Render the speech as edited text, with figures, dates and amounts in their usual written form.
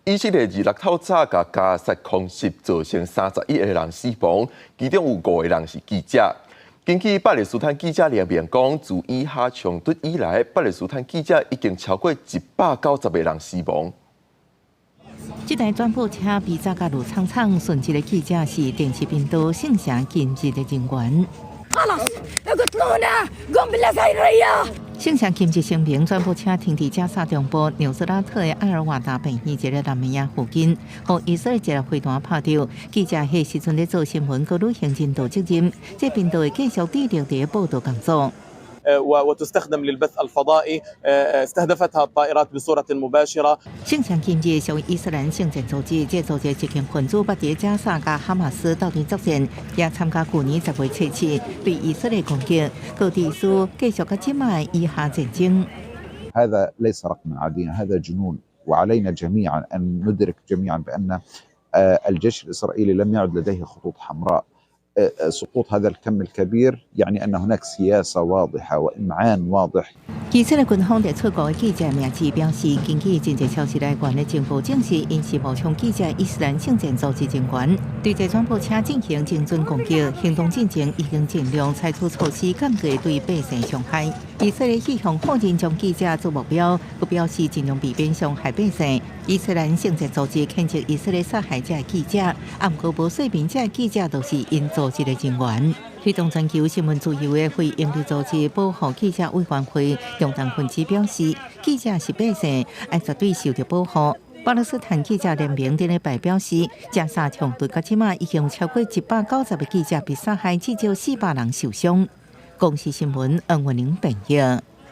以色列二六透早共加薩空襲，造成31個人死亡，其中有五個人是記者。根據巴勒斯坦記者聯盟講，自以哈衝突以來，巴勒斯坦記者已經超過190個人死亡。這台轉播車被炸甲亂氅氅，殉職的記者是電視頻道聖城今日的人員。聖城今日聲明，轉播車停佇加薩中部紐斯拉特的艾爾瓦達病院一个難民營附近，予以色列一粒飛彈拍著。記者彼時陣咧做新聞，閣履行人道責任。這頻道會繼續致力佇報導工作。 وتستخدم للبث الفضائي استهدفتها الطائرات بصورة مباشرة。聖城今日屬於伊斯蘭聖戰組織，這組織激進分子捌佇加薩佮哈馬斯鬥陣作戰，也參加舊年10月27對以色列攻擊。閣持續繼續到這擺以哈戰爭。 هذا ليس رقما عاديا، هذا جنون، وعلينا جميعا أن ندرك جميعا بأن الجيش الإسرائيلي لم يعد لديه خطوط حمراء. سقوط هذا الكم الكبير يعني أن هناك سياسة واضحة وإمعان واضح。以色列軍方佇出國的記者名字表示，根據真濟消息來源的情報證實，𪜶是冒充記者伊斯蘭聖戰組織人員，對這轉播車進行精準攻擊。行動進前已經盡量採取措施降低對百姓傷害。以色列氣象否認將記者做目標，閣表示盡量避免傷害百姓。伊斯蘭聖戰組織譴責以色列殺害這个記者，啊，毋過無說明這个記者就是𪜶組織的人員。推動全球新聞自由的非營利組織保護記者委員會中東分支表示，記者是百姓，愛絕對受著保護。巴勒斯坦記者聯盟頂禮拜表示，加薩衝突到這馬已經有超過190個記者被殺害，至少400人受傷。公視新聞，黃文玲編譯。